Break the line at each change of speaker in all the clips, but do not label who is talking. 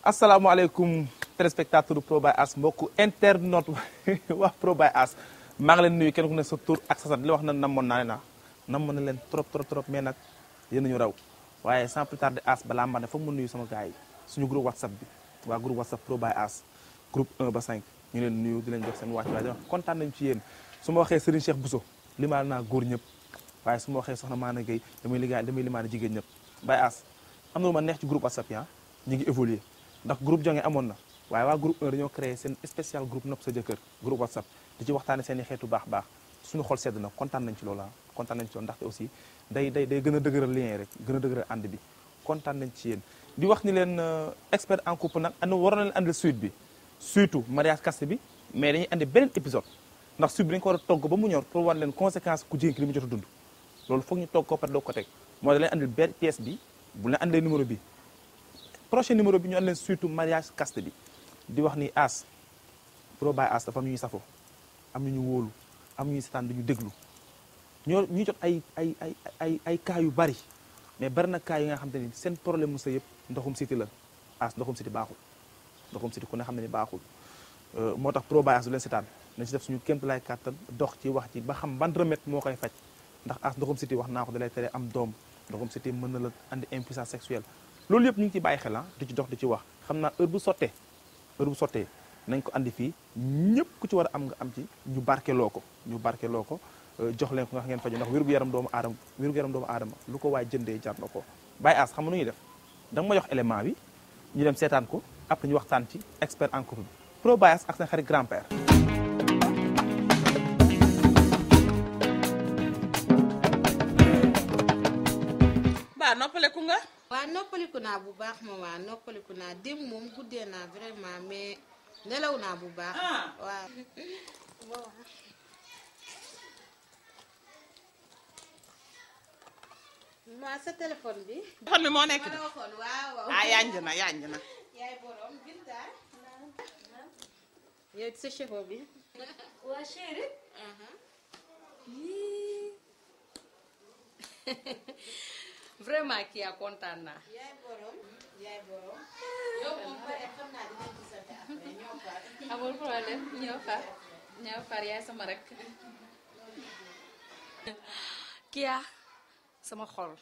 asalaamaaleykum téléspectateur Pro by As mbokku internaute wax Pro by As maa ngi leen nuyu kenn ku ne sa tur ak sa sant li wax na namoon naa ne namoon na leen trop mais nag yéen ñu raw waaye sans plus tarder As balaa ma ne foog mu nuyu sama gars yi suñu groupe WhatsApp bi waa groupe WhatsApp Pro by As groupe 1 ba 5 ñu leen nuyu di leen jox seen wàcc waaye di wax kontaan nañu ci yéen su ma waxee Serigne Cheikh Bousso limaal naa góor ñëpp waaye su ma waxee soxna Maana Gueye damay limaale jigéen ñëpp by As am na lu ma neex ci groupe WhatsApp yi ñu ngi évoluer ndax groupe jonge amoon na waaye waa groupe 1 dañoo créé seen spécial groupe nopp sa jëkkër groupe WhatsApp di ci waxtaane seen i xeetu baax suñu xol sedd na kontaan nañ ci loolu kontaan nañ ci loolu ndaxte aussi day gën a dëgëral lien yi rek gën a dëgëral ànd bi kontaan nañ ci yéen di wax ni leen expert en couple nag waroon na leen andil suite bi surtout mariage caste bi mais dañuy andi beneen épisode ndax suite bi dañu ko war a togg ba mu ñor pour wan leen conséquence ku jigéen ki li mu jot a dund loolu foog ñu togg ko pare doo ko teg moo da leen andil benn pièce bi bu leen andilee numéro bi prochain numéro bi ñu andi leen surtout mariage caste bi di wax ni As Pro by As dafa am ñuy safo am ñu wóolu am ñuy seetaan duñu déglu ñu jot ay cas yu bari mais bari na cas yi nga xam te ni seen problème mu sa yëpp ndoxum siti la As ndoxum siti baaxul ndoxum siti ku ne xam ne ni baaxul moo tax Pro by As du leen seetaan nañ ci def suñu kémt lay kàttan dox ci wax ci ba xam ban remède moo koy faj ndax As ndoxum siti wax naa ko dalay tere am doom ndoxum siti mën na la andi impuissance sexuelle loolu yëpp ñu ngi ci bàyyi xel di ci dox di ci wax xam naa heure bu sottee nañ ko andi fii ñëpp ku ci war a am nga am ci ñu barkeloo ko jox leen ko nga ngeen faju ndax wér-gu-yaram doomu aadama lu ko waay jëndee jar na ko Baye As xam nga nu ñuy def da nga ma jox élément bi ñu dem seetaan ko après ñu waxtaan ci expert en couple bi Pro by As ak seen xarit grand-père.
ba noppaleku nga.
waaw noppaliku naa bu baax maman noppaliku naa démb moom guddee naa vraiment mais nelaw naa bu baax. waaw. ma sa téléphone bi.
téléphone bi moo nekk
ma la waxoon waaw.
yanj na.
yaay borom Binta. yow sa cheveux bi.
waa chéri. vraiment kii yaa kontaan naa.
yaay borom. yow moom pare xam naa dinañ gisante après ñoo far.
amul problème ñoo far yaay sama rek. kii sama xol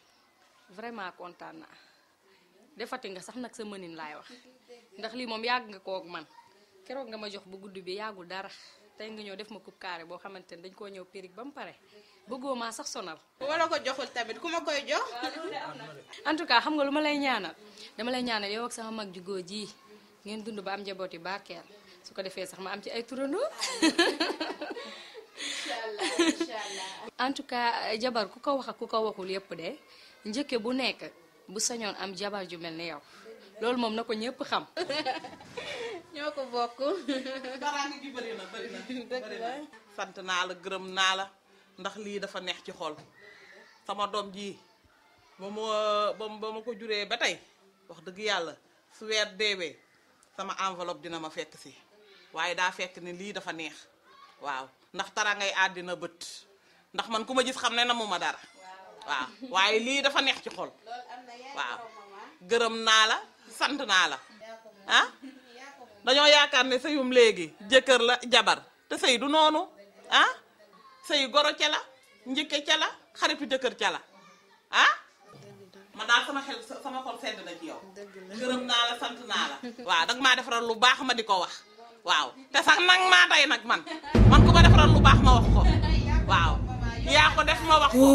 vraiment kontaan naa defati nga sax nag sa mënin laay wax ndax lii moom yàgg nga kook man keroog nga ma jox bu gudd bi yàggul dara tey nga ñëw def ma coupe carré boo xamante ne dañ koo ñëw périg ba mu pare bëggoo maa sax sonal.
wala ko joxul tamit ku ma koy jox.
en tout cas xam nga lu ma lay ñaanal dama lay ñaanal yow ak sama mag ju góor ji ngeen dund ba am njaboot yi barkeel su ko defee sax ma am ci ay turandoo.
Inch'Allah.
en tout cas jabar ku ko wax ak ku ko waxul yépp de njëkke bu nekk bu sañoon am jabar ju mel ni yow loolu moom na ko ñëpp xam.
ñoo ko bokk.
baraangi gi bëri na. sant naa la gërëm naa la ndax lii dafa neex ci xol sama doom ji ba ma ko juree ba tey wax dëgg yàlla su weer deewee sama enveloppe dina ma fekk si waaye daa fekk ni lii dafa neex waaw ndax tara ngay àddina bët ndax man ku ma gis xam ne na mu ma dara waaw waaye lii dafa neex ci xol waaw gërëm naa la sant naa la dañoo yaakaar ne sëyum léegi jëkkër la jabar te sëy du noonu sëy goro ca la njëkke ca la xaritu jëkkër ca la man daal sama xol sedd na ci yow gërëm naa la sant naa la waaw danga maa defaral lu baax ma di ko wax waaw te sax nag maa day nag man ku ma defaral lu baax ma wax ko waaw yaa ko def ma wax ko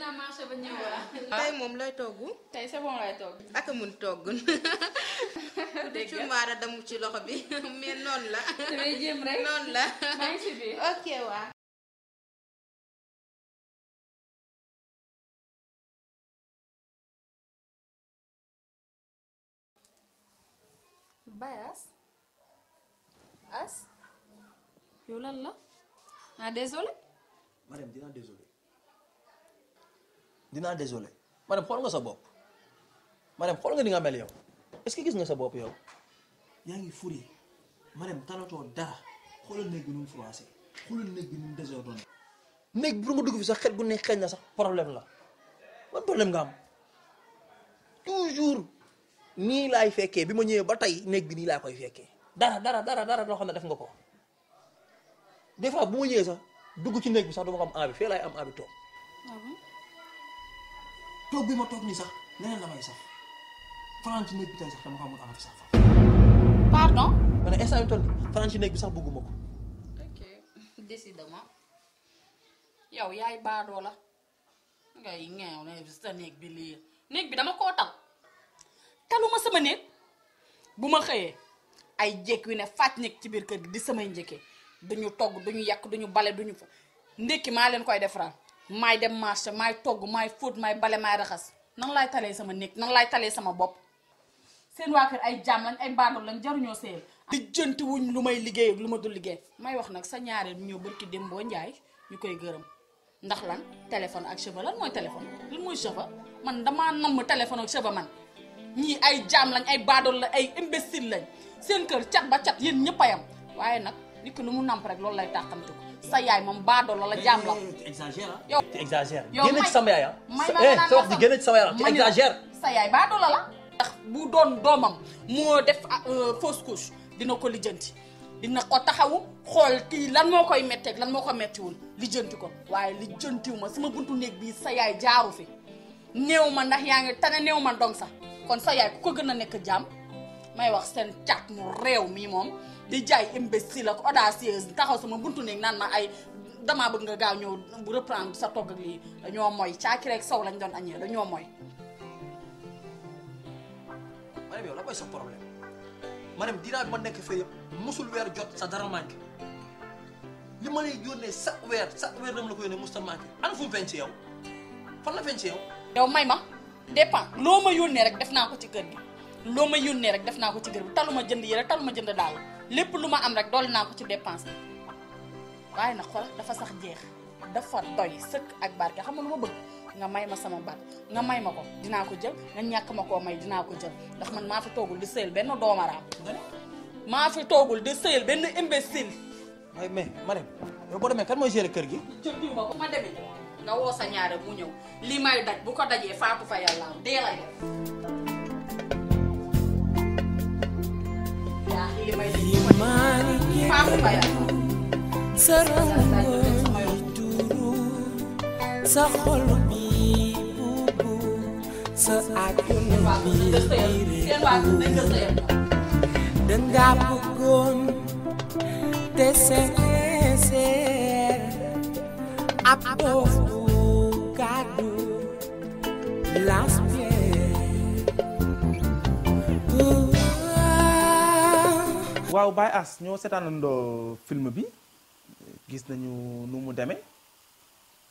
naa marché ba ñëw waa.
tey moom lay togg.
tey c'est bon lay togg.
ak mun togg.
dégg nga
cumbaara damu ci loxo bi mais noonu la.
damay jéem rek
noonu la.
maa ngi si biir.
ok waa.
Bayas as yow lan la ah désolé.
madame dinaa désolé madame xool nga sa bopp madame xool nga ni nga mel yow est-ce que gis nga sa bopp yow yaa ngi furi madame talatoo dara xoolal néeg bi nu mu froissé xoolal néeg bi nu mu désordonné néeg bi pour nga dugg fi sax xet gu nekk xeeñ na sax problème la ban problème nga am toujours nii laay fekkee bi ma ñëwee ba tey néeg bi nii laa koy fekkee dara loo xam ne def nga ko des fois bu ma ñëwee sax dugg ci néeg bi sax dama ko am envie fee laay am envie toog toog bi ma toog nii sax leneen la may sax fanaan ci néeg bi tey sax dama ko amul envie sax fa
pardon.
ma ne instant bi toll nii fanaan ci néeg bi sax bëgguma ko
ok décidément yow yaay baadoo la ngay ñeew ne sa néeg bi lii néeg bi dama koo tal taluma sama néeg bu ma xëyee ay jékk wi ne fàcc nekk ci biir kër gi di samay njëkkee duñu togg duñu yàq duñu bale duñu fa ndékki maa leen koy defaral maay dem marché maay togg maay fóot maay bale maay raxas nan laay talee sama néeg nan laay talee sama bopp seen waa kër ay jaam lañ ay baadol lañ jaruñoo seel di jënti wuñ lu may liggéey ak lu ma dul liggéey may wax nag sa ñaareel ñëw barki dem boo njaay ñu koy gërëm ndax lan téléphone ak cheveux lan mooy téléphone lan mooy cheveux man damaa namm téléphone ak cheveux man ñii ay jaam lañ ay baadol la ay imbécile lañ seen kër cat ba cat yéen ñëpp a yam waaye nag nit ki lu mu namp rek loolu lay tàqamte ko sa yaay moom baadol la jaam la
tu exagères ah
yow
tu exagères
yow
génn ci sama yaay ah
may ma
sa wax ji génn ci sama yaay tu exagères
sa yaay baadol la ndax bu doon doomam moo def fausse couche dina ko lijjanti dina ko taxawu xool kii lan moo koy metteeg lan moo ko mettiwul lijjanti ko waaye lijjantiwu ma sama buntu néeg bii sa yaay jaaru fi néew ma ndax yaa ngi tane néew ma dong sax kon sa yaay ku ko gën a nekk jaam may wax seen cat mu réew mii moom di jaay imbécile ak audacieuse taxaw sama buntu néeg naan ma ay damaa bëgg nga gaaw ñëw bu reprendre sa togg ak lii dañoo mooy caaki rek sow lañ doon añee dañoo mooy.
madame yow la mooy sa problème madame dinaa bi ma nekk fee yëpp musul weer jot sa dara manqué li ma lay yónnee chaque weer dama la ko yónnee musta manqué ana fu mu feeñ ci yow fan la feeñ ci yow
yow may ma dépend loo ma yónnee rek def naa ko ci kër gi loo ma yónnee rek def naa ko ci kër gi taluma jënd yére taluma jënd daal lépp lu ma am rek dolli naa ko ci dépense waaye nag xool dafa sax jeex dafa doy sëkk ak barke xam nga lu ma bëgg nga may ma sama baat nga may ma ko dinaa ko jël nga ñàkk ma koo may dinaa ko jël ndax man maa fi toogul di sëyal benn doomaraam maa fi toogul di sëyal benn imbécile.
waaye mais madame yow boo demee kan mooy gérer kër gi
jëndiw ma ko ma demee nga woo sa ñaare mu ñëw li may daj bu ko dajee faatu fa yàlla dee lay def yaa li may daj bu ko dajee faatu fa yàlla
sa xol bi buubu sa àdduna bi danga bëggoon te sincère ab dof bu gàddu
waaw Baye As ñoo seetaanandoo film bi gis nañu nu mu demee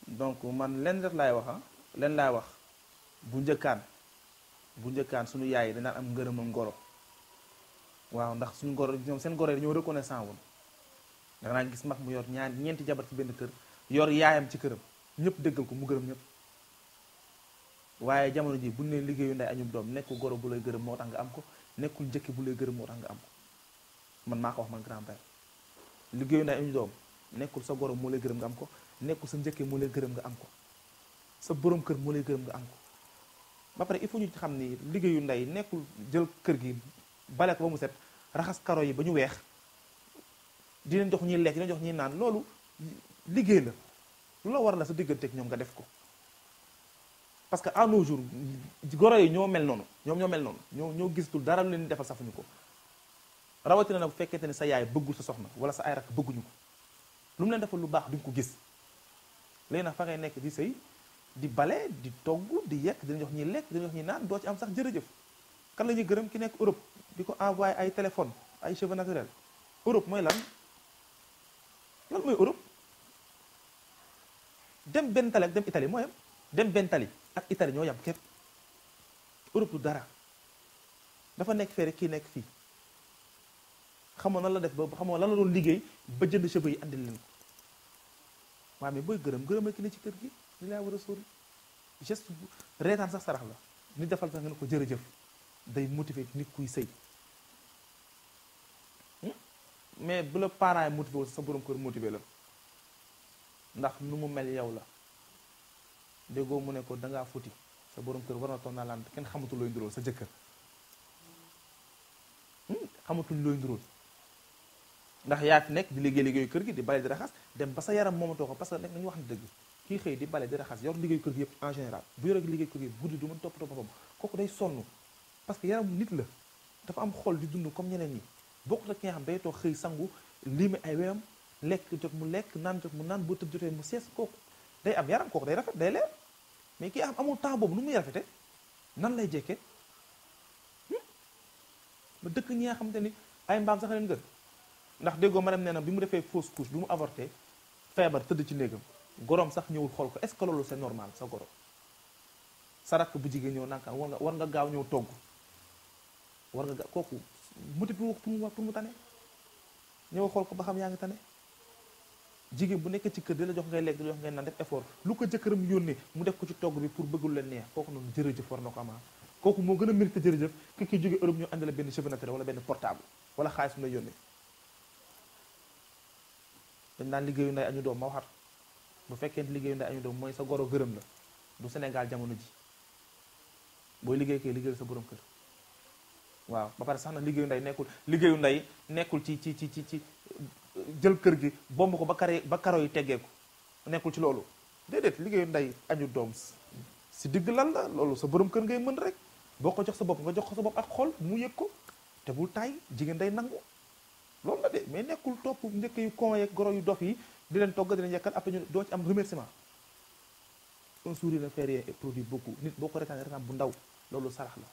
donc man leen rek laay wax leen laay wax bu njëkkaan suñu yaay yi danaan am ngërëmam ngoro waaw ndax suñu ngoro ñoom seen ngoro yi dañoo reconnaissant woon da naa gis mag mu yor ñeenti jabar ci benn kër yor yaayam ci këram ñëpp déggal ko mu gërëm ñëpp waaye jamono ji bu ne liggéeyu nday añum doom nekkul goro bu lay gërëm moo tax nga am ko nekkul njëkki bu lay gërëm moo tax nga am ko man maa ko wax man grand-père liggéeyu nday añum doom nekkul sa goro moo lay gërëm nga am ko nekkul sa njëkkee moo lay gërëm nga am ko sa borom kër moo lay gërëm nga am ko ba pare il faut ñu xam ni liggéeyu nday nekkul jël kër gi bale ko ba mu set raxas karo yi ba ñu weex di leen jox ñuy lekk di leen jox ñuy naan loolu liggéey la lu la war la sa digganteeg ñoom nga def ko parce que à nos jours goro yi ñoo mel noonu ñoo mel noonu ñoo gisatul dara lu leen defal safuñu ko rawatina nag bu fekkente ne sa yaay bëggul sa soxna wala sa ay rakk bëgguñu ko lu mu leen defal lu baax duñ ko gis léegi nag fa ngay nekk di sëy di bale di togg di yekk dina jox ñi lekk dina jox ñi naan doo ci am sax jërëjëf. kan la ñuy gërëm ki nekk Europe di ko envoyé ay téléphone ay cheveux naturels Europe mooy lan mooy Europe dem benn tali ak dem Italie moo yam dem benn tali ak Italie ñoo yam képp Europe du dara dafa nekk fee rek kii nekk fii xamoo nan la def ba xamoo lan la doon liggéey ba jënd cheveux yi andil leen ko waaw mais booy gërëm ki ne ci kër gi li laa war a sóori geste bu reetaan sax sarax la nit defal sax nga ne ko jërëjëf day motiver nit kuy sëy mais bu la parent yi motivé wu sa borom kër motivé la ndax nu mu mel yow la déggoo mu ne ko dangaa futi sa borom kër war na toog naa laan kenn xamatul looy nduróol sa jëkkër xamatul looy nduróol ndax yaa fi nekk di liggéeyu kër gi di bale di raxas dem ba sa yaram moomatoo ko parce que nekk nañu wax ne dëgg kii xëy di bale di raxas yor liggéeyu kër gi yëpp en général bu yore liggéeyu kër gi guddi du mën toppatoo boppam kooku day sonn parce que yaram nit la dafa am xol di dund comme ñeneen ñi bokkut ak ki nga xam day toog xëy sangu liime ay weyam lekk jot mu lekk naan jot mu naan boo tëdd jotee mu sees kooku day am yaram kooku day rafet day leer mais ki amul temps boobu nu muy rafete nan lay jekkee ba dëkk ñi nga xamante ni ay mbaam sax leen gën ndax déggoo ma dem nee na bi mu defee fausse couche bi mu avorté feebar tëdd ci néegam gorom sax ñëwul xool ko est-ce que loolu c'est normal sa goro sa rakk bu jigéen ñëw nanka war nga gaaw ñëw togg war nga gaaw kooku motivé pour mu tane ñëw xool ko ba xam yaa ngi tane jigéen bu nekk ci kër di la jox ngay lekk di la jox ngay naan def effort lu ko jëkkëram yónnee mu def ko ci togg bi pour bëggul leen neex kooku noonu jërëjëf war na ko amaa kooku moo gën a mérité jërëjëf ki ki jóge Europe ñu andi la benn cheveux naturel wala benn portable wala xaalis mu la yónnee dañ naan liggéeyu nday añu doom ma waxat bu fekkee liggéeyu nday añu doom mooy sa goro gërëm la du Sénégal jamono ji booy liggéey kay liggéeyal sa borom kër waaw ba pare sax na liggéeyu nday nekkul ci jël kër gi bomb ko ba karo yi teggeeku nekkul ci loolu déedéet liggéeyu nday añu doom si digg lan la loolu sa borom kër ngay mën rek boo ko jox sa bopp nga jox ko sa bopp ak xol mu yëg ko te bul taay jigéen day nangu loolu la de mais nekkul topp njëkk yu con yeeg goro yu dof yi di leen togg di leen yekkal après ñu doo ci am remerciement un sourire ne fait rien et produit beaucoup nit boo ko retaan bu ndaw loolu sarax la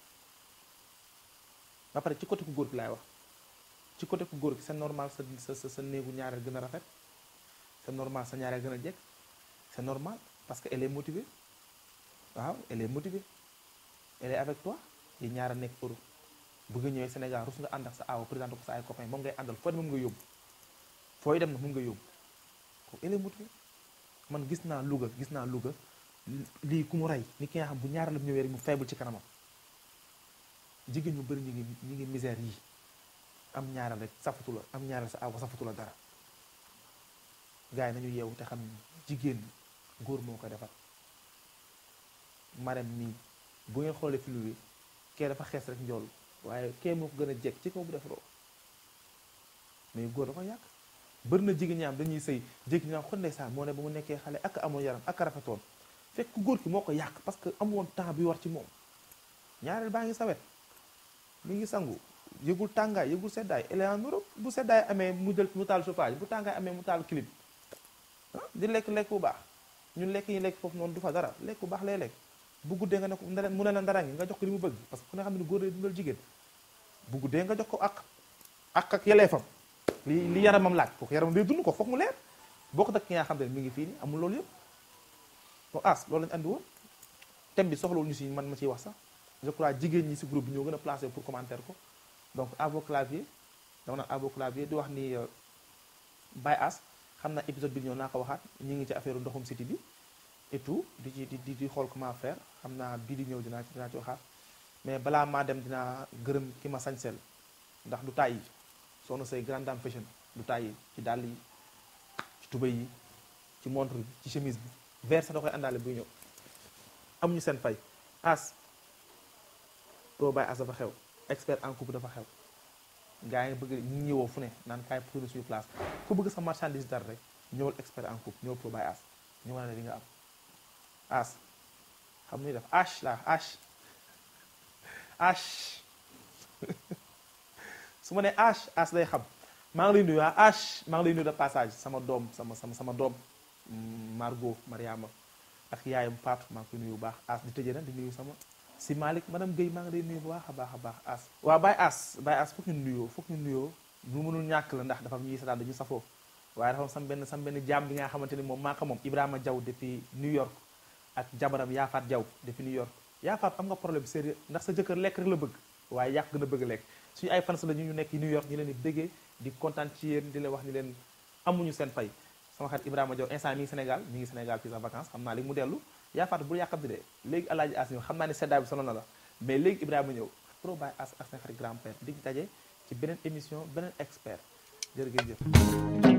ba pare ci côté ku góor gi laay wax ci côté ku góor gi c'est normal sa néegu ñaareel gën a rafet c'est normal sa ñaareel gën a jekk c'est normal parce que elle est motivée waaw elle est motivée elle est avec toi yi ñaara nekk Europe bu nga ñëwee Sénégal rus nga ànd ak sa aaw présenté ko sa ay copain moom ngay àndal fooy dem moom nga yóbbu fooy dem na moom nga yóbbu ko elle est motivée man gis naa Louga lii ku mu rey ni ki nga xam bu ñaara la ñëwee rek mu faible ci kanamam jigéen ñu bëri ñi ngi misère yi am ñaaral rek safatu la am ñaaral sa aaw safatu la dara gars yi nañu yeewu te xam jigéen góor moo koy defar Marème mii bu ngeen xoolee film bi kee dafa xees rek njool waaye kee moo ko gën a jekk ci kaw bu def roo mais góor da ko yàq bëri na jigéen ñi am dañuy sëy jékki ñu naan xon ndeysaan moo ne ba mu nekkee xale ak amoon yaram ak rafetoon fekk góor ki moo ko yàq parce que amu woon temps bi war ci moom ñaareel baa ngi sawet mi ngi sangu yëgul tàngaay yëgul seddaay elle est en Europe bu seddaay amee mu taal chauffage bu tàngaay amee mu taal clim di lekk bu baax ñun lekk yi lekk foofu noonu du fa dara lekk bu baax lay lekk bu guddee nga ne ko mu ne la ndara ngi nga jox ko li mu bëgg parce que ku ne xam ne góor lay dundal jigéen bu guddee nga jox ko ak yeleefam li yaramam laaj kooku yaramam day dund ko foog mu leer boo ko dak ki nga xam ne mi ngi fii ni amul loolu yëpp bon loolu lañu andi woon thème bi soxlawul ñu si man ma ciy wax sax je crois jigéen ñi si groupe bi ñoo gën a placé pour commentaire ko donc à vos claviers dama naan à vos claviers di wax ni Baye As xam naa épisode bi ñëw naa ko waxaat ñu ngi ci affaire ndoxum city bi et tout di xool comment faire xam naa bii di ñëw dinaa ci waxaat mais balaa maa dem dinaa gërëm ki ma sañseel ndax du tàyyi soxna say grande dame fashion du tàyyi ci dàll yi ci tubéy yi ci montre bi ci chemise bi vert sax da koy àndaale buy ñëw amuñu seen fay As Pro Baye As dafa xew expert en coupe dafa xew gars yi bëgg ñu ñëwoo fu ne naan kaay pour suñu place ku bëgg sa marchandise dara rek ñëwal expert en coupe ñëwal Pro Baye As ñu wane ne di nga am As xam ni def H su ma nee As day xam maa ngi lay nuyu maa ngi lay nuyu de passage sama doom sama doom Margot Mariama ak yaayam Fatou maa ngi koy nuyu bu baax as di tëjee nag di nuyu sama si Malick madame Guèye maa ngi lay nuyu bu baax a baax as waaw Baye As foog ñu nuyoo lu mënul ñàkk la ndax dafa ñuy seetaan dañu safoo waaye dafa sam benn jaam bi nga xamante ni moom maa ko moom Ibrahima Diaw depuis New York ak jabaram Yaafaat Diaw depuis New York Yaafaat am nga problème sérieux ndax sa jëkkër lekk rek la bëgg waaye yàq gën a bëgg lekk suñu ay fans la ñu nekk New York ñu leen di bëggee di kontaan ci yéen di leen wax ni leen amuñu seen fay sama xarit Ibrahima Diaw instant mi ngi Sénégal fii sa vacances xam naa léegi mu dellu Yaafaat bul yàqam di de léegi Alaaji As ñëw xam naa ne seddaay bi solo na la mais léegi Ibrahima ñëw Pro Baye As ak seen xarit grand père di daje ci beneen émission beneen expert jërë ngeen jëf